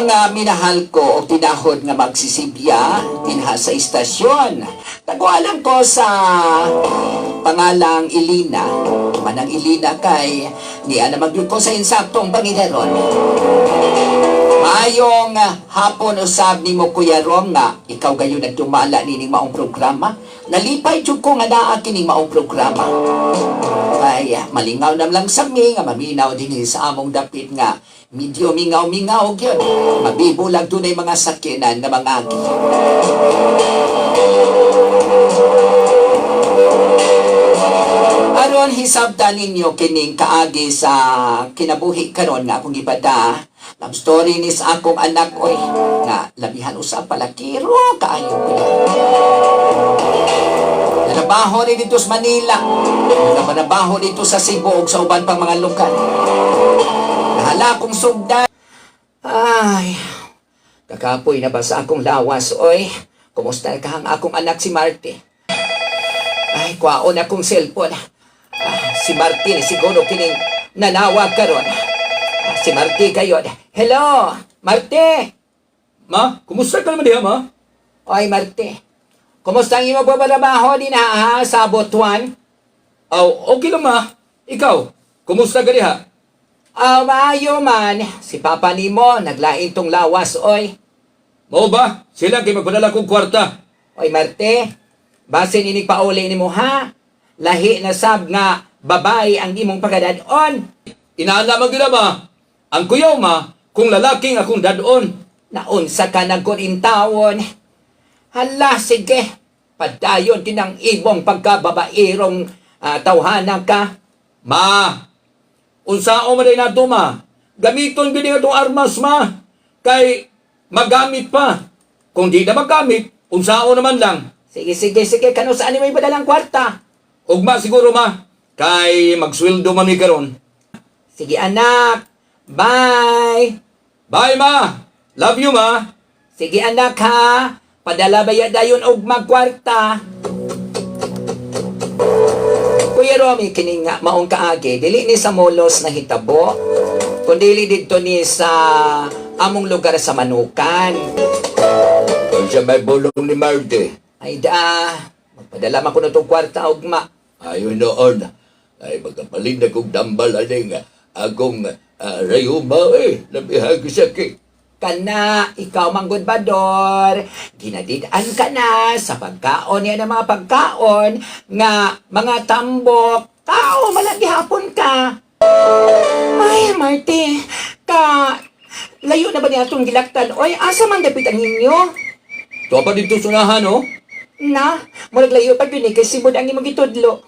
Mga minahal ko og tinahod nga magsisibya dinha sa istasyon. Tagualan ko sa pangalang Ilina. Manang Ilina kay niya na magyud ko sa insaktong pangidaron. Maayong hapon usab nimo, Kuya Rom, nga ikaw gayon nagtumala nining maong programa. Nalipay jud ko nga naa kining maong programa. Ay, malingaw nam lang sa mi nga maminaw dinhi sa among dapit nga medyo mingaw-mingaw gyud. Mabibo lang dunay mga sakyanan nga mangagi. Aron hisabtan ninyo kining kaagi sa kinabuhi karon nga akong gipada. Love story ni sa akong anak oy nga labihan usab palakiro kaayo ko. Nanabaho ni dito sa Manila. Nanabaho dito sa Cebu ug sa uban pang mga lugar. Nahala kong sugdan. Ay, kakapoy na ba sa akong lawas, oy? Kumusta ka ang akong anak si Marty? Ay, kwaon akong cellphone. Ah, si Martin siguro kining nanawag karon. Ah, si Marty kayon. Hello, Marty! Ma, kumusta ka naman diha, ma? Oy, Marty. Kumusta ang imong pagtrabaho din ha, sa Butuan? Aw, okay lang, ma. Ikaw, kumusta ka diha? Ah, maayo man. Si Papa nimo naglain tong lawas, oy. Mao ba? Sila kay magpadala kong kwarta. Oy, Marte, basin inig pauli nimo ha. Lahi na sab nga babae ang imong pagkadadon. Inaala man gyud na, ma. Ang kuyaw, ma, kung lalaking akong dadon. Naunsa ka nagkurintawon. Hala, sige. Padayon kinang ibong pagkababairong tawhana ka. Ma, unsao man day nato, ma? Gamiton gyud nga atong armas, ma. Kay magamit pa. Kung di na magamit, unsao naman lang. Sige, sige, sige. Kano saan may padalang kwarta? Ugma siguro, ma. Kay magsweldo man mi karon. Sige, anak. Bye. Bye, ma. Love you, ma. Sige, anak, ha. Padala ba ya dayon og magkwarta? Kuya Romy, kini nga maong kaagi, dili ni sa Molos na hitabo, kundi didto ni sa among lugar sa Manukan. Unsa may bulong ni Marty? Ay da, magpadala man kuno tong kwarta ugma. Ayon noon, ay magkapalit na kong dambal aning akong rayuma eh, labihag sakit. Kana, ikaw manggod bador, ginadid-an ka na sa pagkaon niya ng mga pagkaon nga mga tambok, tao malagi hapon ka. Ay, Marty, ka layo na ba niya itong gilaktan? Oy, asa man dapit ang inyo? Tuwa pa dito sunahan, oh. Na, murag layo pa yun eh, kay sibod ang imong gitudlo.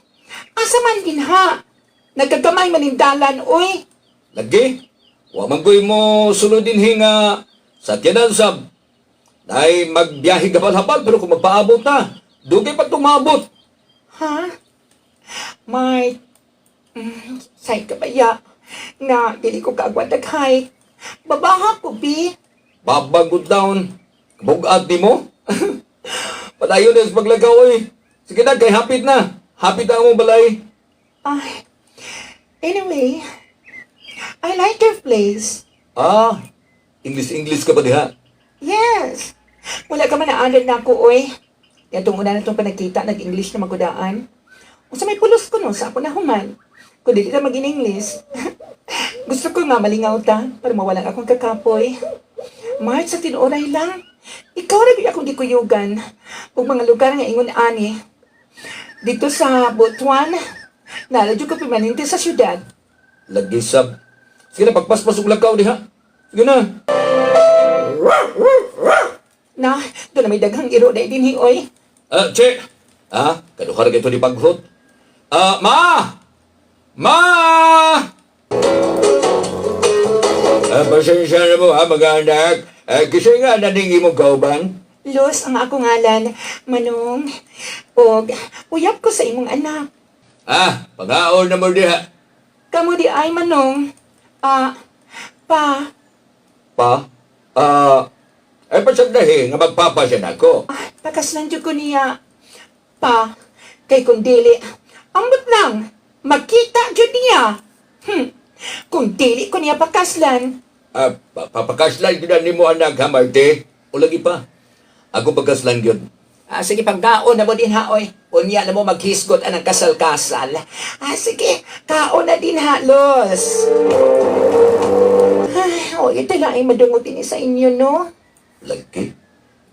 Asa man din ha? Nagkagamay manindalan, oy. Lagi, wa man ko'y mo sulod din nga sa tiyanan sab. Ay magbiyahe gabal-habal pero kung magpaabot na, dugay pa tumabot. Ha? Mart, say ka ba ya? Na, dili ko kaagwat hike. Babaha ko, bi. Babagod down. Bugat ni mo. Padayon na sa paglagaw, oy. Sige na, kay hapit na. Hapit na ang balay. Ay, anyway, I like your place. Ah, English-English ka ba diha? Yes. Wala ka man naanad na ako, oy. Yatong una na itong panagkita, nag-English na magudaan. Unsa may pulos ko no, sa ako na human. Kung dili ta mag-English. Gusto ko nga malingaw ta, para mawalang akong kakapoy. March, sa tinuoray lang. Ikaw ra gyud akong gikuyugan. Ug mga lugar nga ingon ani. Dito sa Butuan, nala jud ko permanente sa syudad. Lagi sab. Sige na, pagpaspas og lakaw diha. Sige na. Na, doon na may daghang iro dahil dinhi, oy. Ah, che. Ah, kaduha ra kay ni baghot. Ah, ma! Ma! Ah, pasensya na mo ha, mga anak. Ah, kasi nga naning imong kauban. Luz ang akong ngalan, Manong. Og uyab ko sa imong anak. Ah, pangaon na mo diha. Kamo di ay Manong. Ah, pa. Pa? Ah, ay pasagdahi nga magpapa siya nako. Ah, pakaslan jud ko niya. Pa, kay kung dili, ambot lang, magkita jud niya. Kung dili ko niya pakaslan, Ah, papakaslan gyud nimo anak ha, Marty. O lagi pa. Ako pagkaslan gyud. Ah, sige, pagkaon na mo din ha, oy. Unya na mo maghisgot anang kasal-kasal. Ah, sige, kaon na din ha, Los. Ay, oy, ito lang ay madungot din sa inyo, no? Lagi.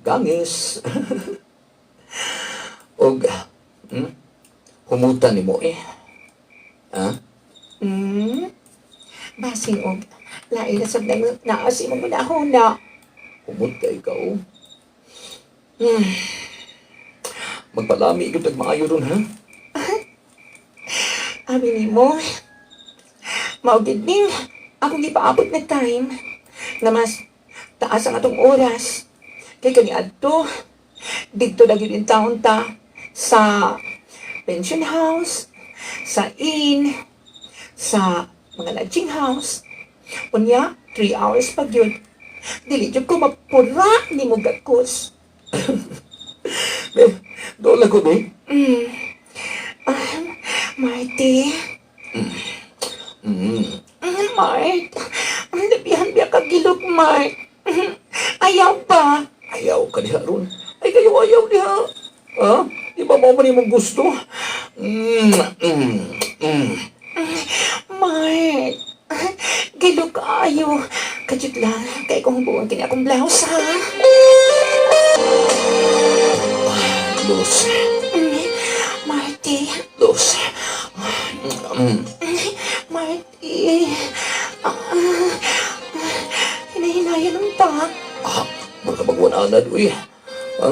Gangis. Og, humutan nimo eh. Ha? Hmm? Basing og, lain na sab nang naas imong hunahuna. Humot kay ikaw. Magpalami gyud tag maayo ron ha. Abi nimo, mao gid ning akong gipaabot na time na mas taas ang atong oras. Kay kaniadto, didto na gyud in town ta sa pension house, sa inn, sa mga lodging house. Unya, 3 hours pa gyud. Dili jud ko mapura nimo gakos. Be, doon lang ko be. Ah, Marty. Mart. Ang labihan biya ka gilok, Mart. Ayaw pa. Ayaw ka diha ron. Ay kayo ayaw diha. Ha? Di ba mao man imong gusto? Mm, mm, mm. Mart. Gilok ayo. Kajut lang. Kay kong buwan kini akong blouse, ha? Los, Marty. los. Marty. Ah, hinahinayan ng ta. Ah, mga bagwan-anad, uy. Ha?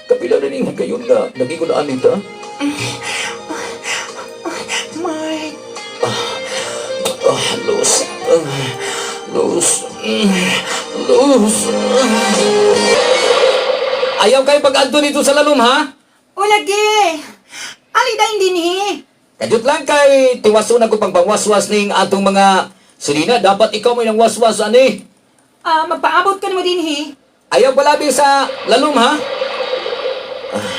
Kapila na ning kayon nga naging nita. Mart. Ah, los. Ah, los. Los. Ayaw kayo pag-adto dito sa lalom, ha? O lagi. Ali dahin dinhi. Kajut lang kay tiwason ako pang pangwaswas ning atong mga Selina, dapat ikaw may nang waswas ani. Ah, magpaabot ka nimo dinhi. Ayaw palabi sa lalom ha. Ah,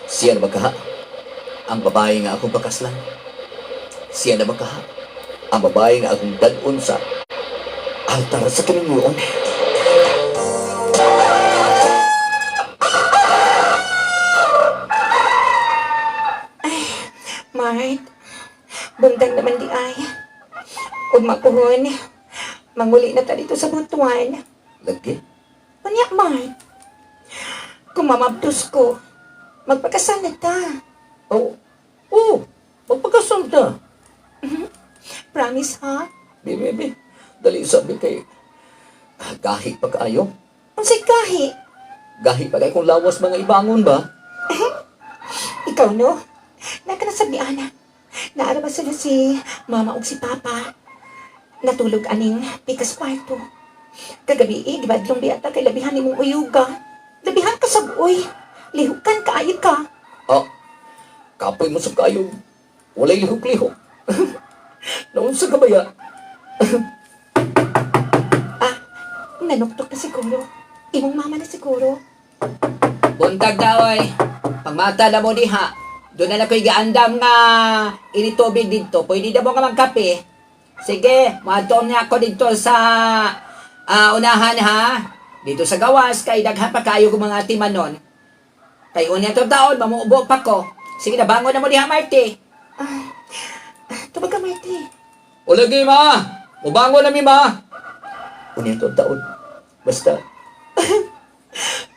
siya na ba kaha? Ang babae nga akong pakaslan. Siya na ba kaha? Ang babae nga akong dadon sa altar sa kanimuon. Mart, bundang naman di ay. Ug mapuhon, manguli na ta dito sa Butuan. Lagi? Unya, Mart. Kung mamabdos ko, magpakasal na ta. Oo. Oh, magpakasal ta. Promise, ha? Bi, bi, bi. Dali sabi kay ah, gahi pa kaayo. Unsay gahi? Gahi pa kay kung lawas mga ibangon ba? Ikaw, no? Naka na ni Ana. Naara ba sila si mama ug si papa? Natulog aning pikas kwarto. Kagabi eh, gibadlong biyata kay labihan nimong uyuga. Labihan ka sa buoy. Lihukan kaayo ka. Ah, kapoy mo sa kayo. Walay lihok-lihok. Naunsa ka ba ya? Ah, nanuktok na siguro. Imong mama na siguro. Buntag na, oy. Pagmata na mo diha. Doon na lang ko'y gaandam nga ini tubig dito. Pwede na mo nga magkape. Sige, maadtom niya ako dito sa unahan ha. Dito sa gawas, kay daghan pa kayo kong mga timanon. Kay unya to taon, mamuubo pa ko. Sige na, bangon na mo diha, Marty. Ah, tubag ka, Marty. O lagi, ma! Mubangon na mi, ma! Unya to taon. Basta,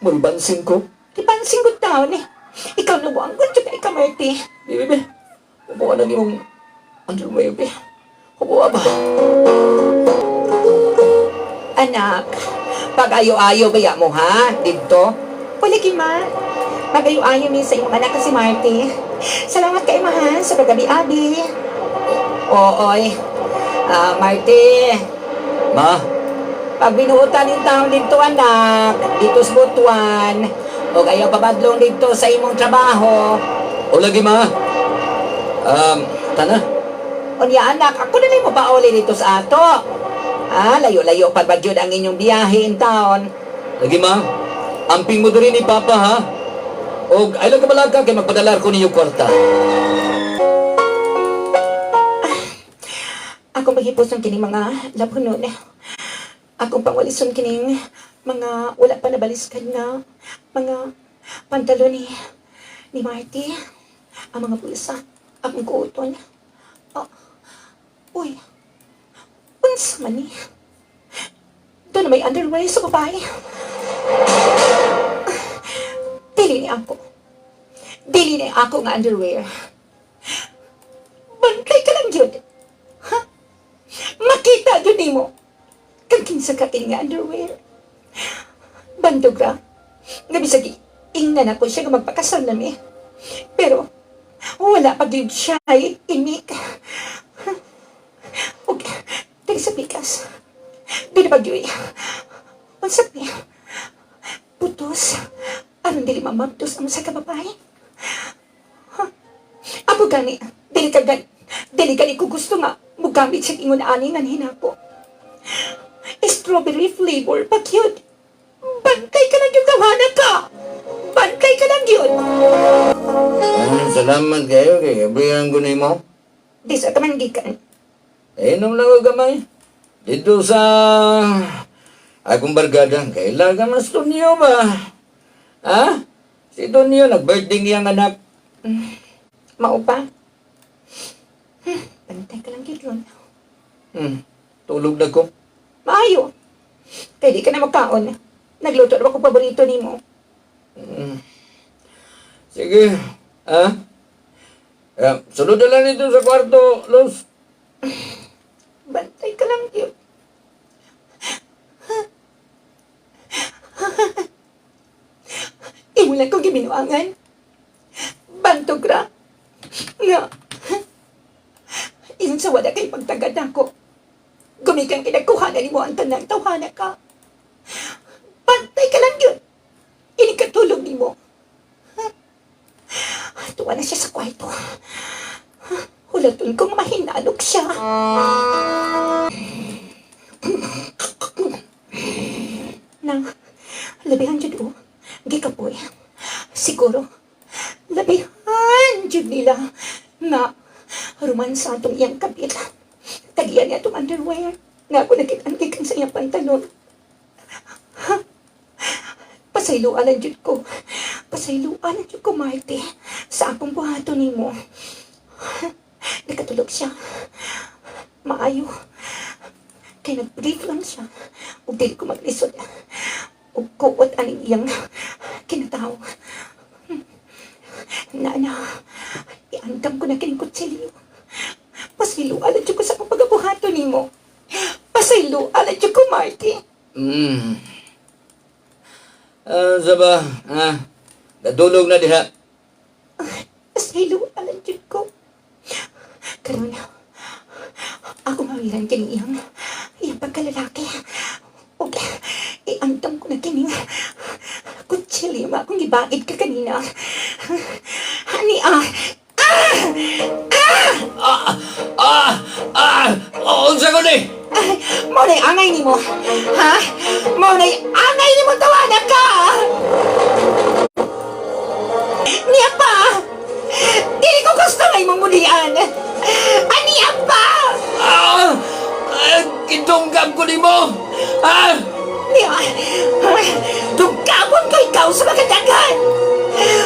muribansin ko. Ipansin ko taon eh. Ikaw na buang ko, tsaka ikaw, Marty. Bi, bi, bi. Hubuan na imong underwear, bi. Hubuan ba? Anak, Pag ayo-ayo baya mo ha, dito. wala ma. Magayo-ayo mi sa imong anak na si Marty. Salamat kay ma ha, sa paggabi-abi. Oo, oy. Ah, Marty, Ma, pag binuotan yung taon dito, anak, dito sa Butuan, o ayaw pabadlong dito sa imong trabaho. o lagi, ma. Tana. Unya, anak, ako na lang mo pauli dito sa ato. Ah, layo-layo pa ba jud ang inyong biyahe in town? Lagi, ma. Amping mo diri ni Papa, ha? Og ay lang ka kay magpadalar ko ninyo kwarta. Ako maghipos ng kining mga lapunon. Akong pangwalison kining mga wala pa nabaliskad nga mga pantalon ni Marty. Ang mga bulsa. Akong kuuton. Oh, uy, unsa man ni? Doon na may underwear sa babae. Dili ni ako. Dili ni ako nga underwear. Bantay ka lang yun. Ha? Makita yun nimo. Kang kinsa ka kini nga underwear. Bandog ra. Nga bisag ingnan ako siya nga magpakasal na mi. Pero wala pa gyud siya ay imik. Ug dili sa pikas. Dili pa gyud. Unsa pi? Putos. Aron dili mamabdos ang sa kababae. Apo gani, dili gani ko gusto nga mugamit siya ingon ani nga hinako. Strawberry flavor pa cute. Bantay ka lang yung tawana ka. Bantay ka lang yun. Ah, salamat kayo kay gabrihan ko nimo. Di sa kaman gikan. Eh, inom lang ko gamay. Dito sa akong barkada, kailangan mas Tonyo ba? Ha? Si Tonyo, nag-birthday niyang anak. Mao pa. Bantay ka lang yun ron. Tulog na ko. Maayo. Kay di ka na magkaon. Nagluto na ako paborito nimo. Sige, ha? Eh, sunod na lang dito sa kwarto, Luz. Bantay ka lang yun. Imo lang kong gibinuangan. Bantog ra. Nga. Ingon sa wala kay pagtagad ako. Gumikan kinagkuhanan nimo ang tanang tawhana ka. Bantay ka lang yun. Ini katulog nimo. Tuwa na siya sa kwarto. Hulaton kong mahinalok siya. Nang labihan jud o. Gikapoy. Siguro, labihan jud nila nga romansa atong iyang kabit. Tagiyan niya atong underwear. Nga ako nakit-antikan sa iyang pantalon. Ha? Pasayloan lang jud ko. Pasayloan lang jud ko, Marty. Sa akong buhaton nimo. Nakatulog siya. Maayo. Kay nag-brief lang siya. Ug dili ko maglisod. Ug kuot aning iyang kinataw. Na na, iandam ko na kining kutsilyo. Pasayloan lang jud ko sa akong pagabuhaton nimo. Pasayloan lang jud ko, Marty. Ah, saba, ha? Natulog na diha. Pasayloan lang jud ko. Karon, ako mawiran kini iyang pagkalalaki. Ug iandam ko na kining kutsilyo ma akong gibaid ka kanina. Ani ah, Ah! Ah! Ah! Oh, unsa ko ni? Ay, mao na'y angay nimo. Ha? Mao na'y angay nimo tawana ka. Niya pa. Dili ko gusto nga imong mulian. Aniya pa. Ah! Ah! Gidunggam ko nimo! Ah! Niya. Dugkabon ko ikaw sa makadaghan.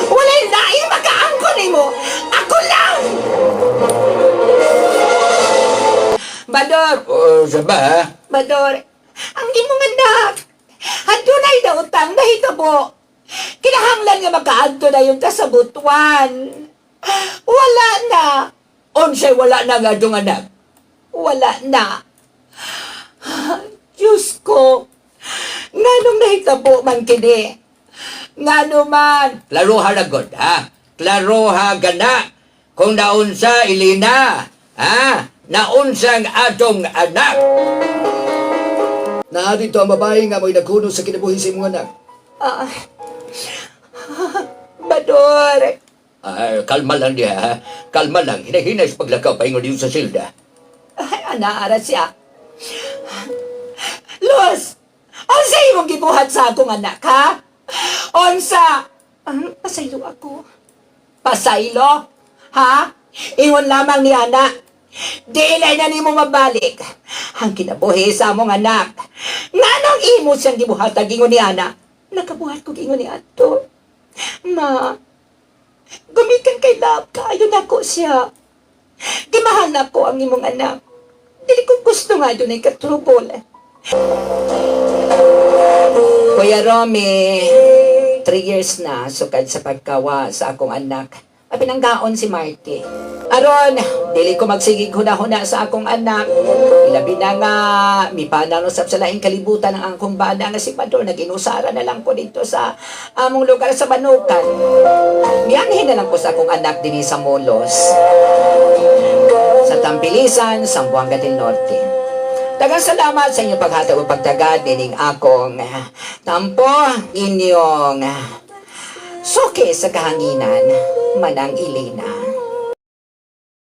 Walay laing makaangkon nimo. Ako lang. Bador, Oh, saba, ha? Bador, ang imong anak, adunay na utang nahitabo. Kinahanglan nga makaadto na yung ta sa butuan. Wala na. Unsay wala na nga atong anak. Wala na. Diyos ko. Nganong nahitabo man kini? Ngano man? Klaroha ra gud, ha? Klaroha gana. Kung naunsa ilina, ha? Naunsa ang atong anak. Naa dito ang babae nga mo'y nagkuno sa kinabuhi sa imong anak. Ah. Bador. Ah, kalma lang diha, ha? Kalma lang. Hinahinay sa paglakaw paingon dito sa silda. Ay, ana, ara siya. Luz! Unsa imong gibuhat sa akong anak, ha? Unsa? Pasaylo ako. Pasaylo? Ha? Ingon lamang ni ana. Dili na nimo mabalik ang kinabuhi sa among anak. Nganong imo siyang gibuhatag ingon ni ana? Nakabuhat ko ingon ni ato. Ma, gumikan kay love, kaayo nako siya. Gimahal nako ang imong anak. Dili ko gusto nga dunay katrubol. Kuya Romy, 3 years na sukad sa pagkawa sa akong anak. Mapinanggaon si Marty. Aron, dili ko magsigig huna-huna sa akong anak. Ilabi na nga, mipanano sab sa laing kalibutan ang akong bana nga si Pador. Naginusara na lang ko dito sa among lugar sa Banukan. Mianhin na lang ko sa akong anak dinhi sa Molos. Sa Tampilisan, Zamboanga del Norte. Daghang salamat sa inyong paghatag ug pagtagad nining akong tampo inyong suki sa kahanginan, Manang Elena.